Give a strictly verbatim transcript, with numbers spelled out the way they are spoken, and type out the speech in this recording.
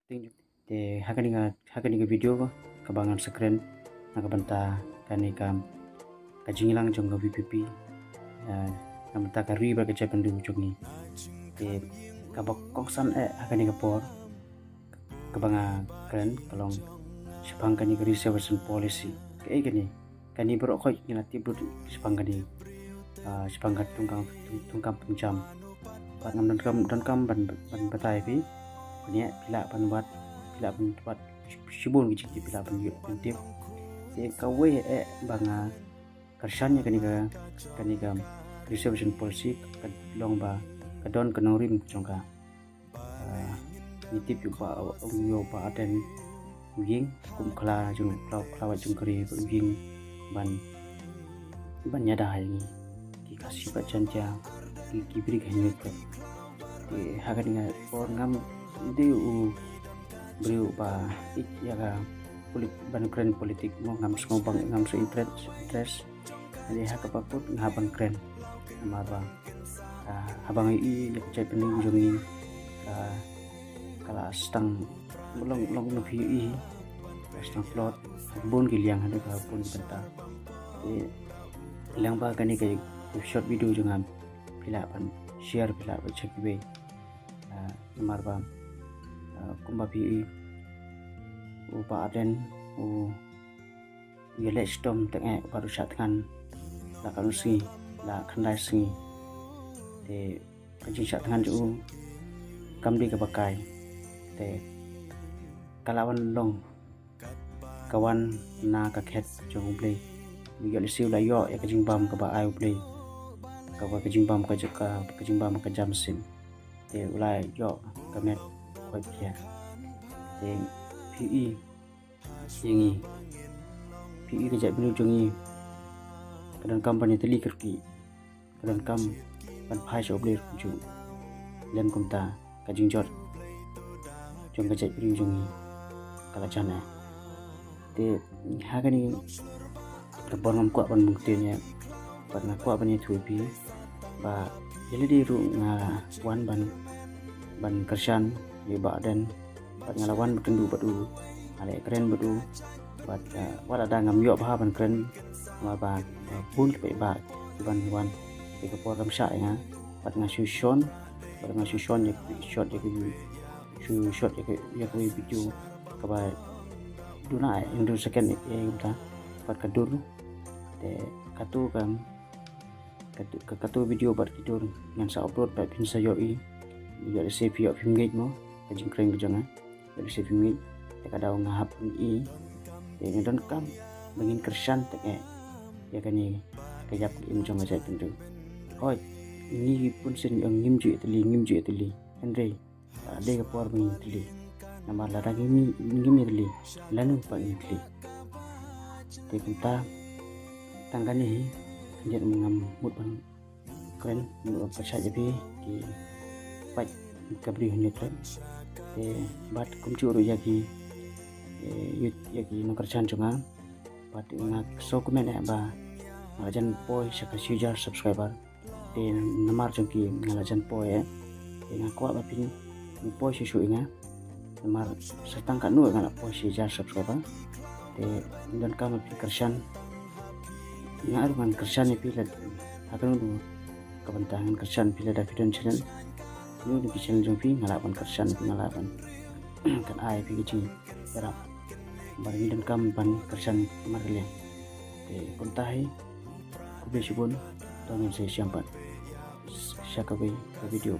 Te ha kane ka, ha kane ka video kaba ngan sa kren na ka bynta kane ka, ka jingïalang jong ka VPP, ah, na ka bynta ka ri bad ka jaitbynriew jong ngi. Te kaba kongsan eh ha kane ka por kaba nga kren ka long shaphang kane ka reservation policy. Kaei kane? Kane baroh khoit ngi la tip lut shaphang kane, ah, shaphang ka tungkam, tung-, tungkam pynjam. Bad ngam donkam, donkam ban, ban batai phi. Kane phi lah ban wad, phi lah ban wad shibun ki jingtip, phi lah ban ïoh ban tip. Te kawei eh ba nga kyrshan ïa kane ka, kane ka reservation policy ka long ba ka don ka nongrim jong ka. Ah, ngi tip ïa u Bah, ïa u Bah Ardent u ïeng kum khla jong, khla, khla wait jong ka ri, u ïeng ban, ban ïada ïa ngi ki Khasi bad Jaiñtia, ki, ki briew ha Hynñiewtrep. Te ha kane ka por ngam dei u briew ba ïeit ïa ka polit-, ban kren politik mo, ngam sngew bang, ngam sngew interest, interest. Hynrei ha kaba kut nga hap ban kren. Namar ba, ah, haba nga ïohi ïa ka jaitbynriew jong ngi, ah, ka la sdang, long, long na phi ïohi, ka la sdang tlot ha bun ki liang, ha bun ki bynta. Te lem bad kane ka short video jong nga, phi lah ban share, phi lah ban share kiwei. Ah, namar ba, ah, kumba phi ïohi, u Bah Ardent u ïaleh shitom tang eh, u pat u shah thngan la katno sngi, la khyndai sngi. Te ka jingshah thngan jong u kam dei kaba kai. Te ka la wan long, ka wan na ka khet jong U Blei. U ïoh lehse u la ïoh ïa ka jingbam kaba ai U Blei, kaba ka jingbam ka jaka, ka jingbam ka jam shisien. Te u la ïoh ka met khoit khia. Te phi ïohi ïa ngi, phi ïohi ka jaitbynriew jong ngi ka donkam ban ïatylli kyrkieh, ka donkam ban phai sha U Blei ruh kumjuh. Lem kumta ka jingjot jong ka jaitbynriew jong ngi ka la jan eh. Te ha kane ka por ngam kwah ban bun ktien ïa, bad nga kwah ban ïathuh ïa phi ba ïa lade ruh nga wan ban, ban kyrshan ïa u Bah Ardent, bad nga la wan ban kynduh bad u, nga la kren bad u, bad, ah, wat lada ngam ïoh bha ban kren, namar ba, ah, bun ki paidbah kiban wan, te ka por kam shah ïa nga, bad nga shu shon, bad nga shu shon ïa ka short, ïa ka shu short ïa ka, ïa ka video kaba duna eh, hynriew second eh, eh, kumta, bad ka dur. Te katu ka, katu, ka, katu video bad ki dur ngan sa upload bad phin sa ïohi. Ïoh lehse phi ïoh phim ngeit mo ka jingkren ka jong nga. Ïoh lehse phim ngeit. Te ka daw nga hap ïohi. Te nga donkam ba ngin kyrshan tang eh ïa kane ka ïap ka im jong ka jaitbynriew. Hooid, ngi bunsien ong ngim ju ïatylli, ngim ju ïatylli. Hynrei, ah, dei ka por ba ngin ïatylli. Namar lada ngim, ngim ïatylli, lano pat ngin ïatylli? Te kumta, tang kane hi, khyndiat ma ngam mut ban kren, mut ban pyrshah ïa phi ki paid ka briew Hynñiewtrep. Te bad kumjuh ruh ïa ki, eh, ïa ki nongkyrshan jong nga. Bad nga sngewkmen eh ba nga la jan poi sha ka shi hajar subscriber. Te namar jong ki nga la jan poi eh. Te nga kwah ba phin poi shuh shuh ïa nga. Namar sa tang katno nga la poi shi hajar subscriber. Te nga donkam ba phin kyrshan. Nga ruh ngan kyrshan ïa phi lada ha kano ka bynta, ngan kyrshan ïa phi lada phi don channel. Kano ka channel jong phi nga lah ban kyrshan, nga lah ban kan ai ïa phi ka jingïarap. Bad ngi donkam ban kyrshan markylliang. Te kumta hi, khublei shibun, to ngin sa ïashem pat sha kawei ka video.